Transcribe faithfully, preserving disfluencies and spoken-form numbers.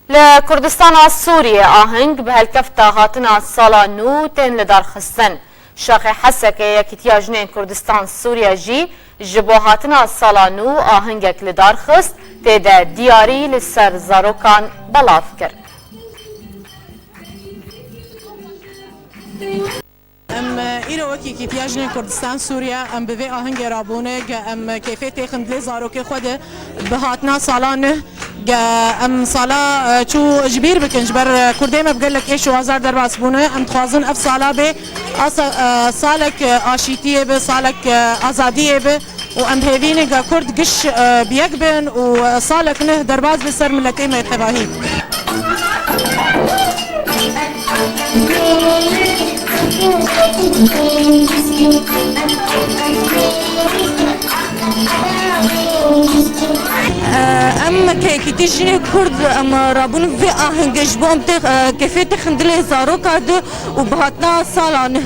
Li Kurdistana Sûriyê aheng bi helkefta hatina sala nû tên lidarxistin. Şaxê Hesekê Yekîtiya Jinên Kurdistan Sûriye jî ji bo hatina sala nû ahengek li dar xist, tê de diyarî li ser zarokan belav kir. Em, e, îro wekî Yekîtiya Jinên Kurdistan Sûriye, em bi vê ahengê rabûne, ge em kêfê têxin dilê zarokê xwe de bi hatina sala neh, ge em sala, e, çû ji bîr bikin, ji ber, e, kurdê me bi gelek êş û azar derbas bûne. Em dixwazin ev sala bê asa-, e, salek, e, aşîtiyê be, salek, e, azadiyê be. Û em hêvî ne ge Kurd giş, e, bi yek bin û, e, salek neh derbas be ser miletê me tevahî. E, em kekîtî jinê Kurd, em rabûn vê ahengê ji bo em tê, e, kefê têxin dilê zaroka de û bi hatina sala neh.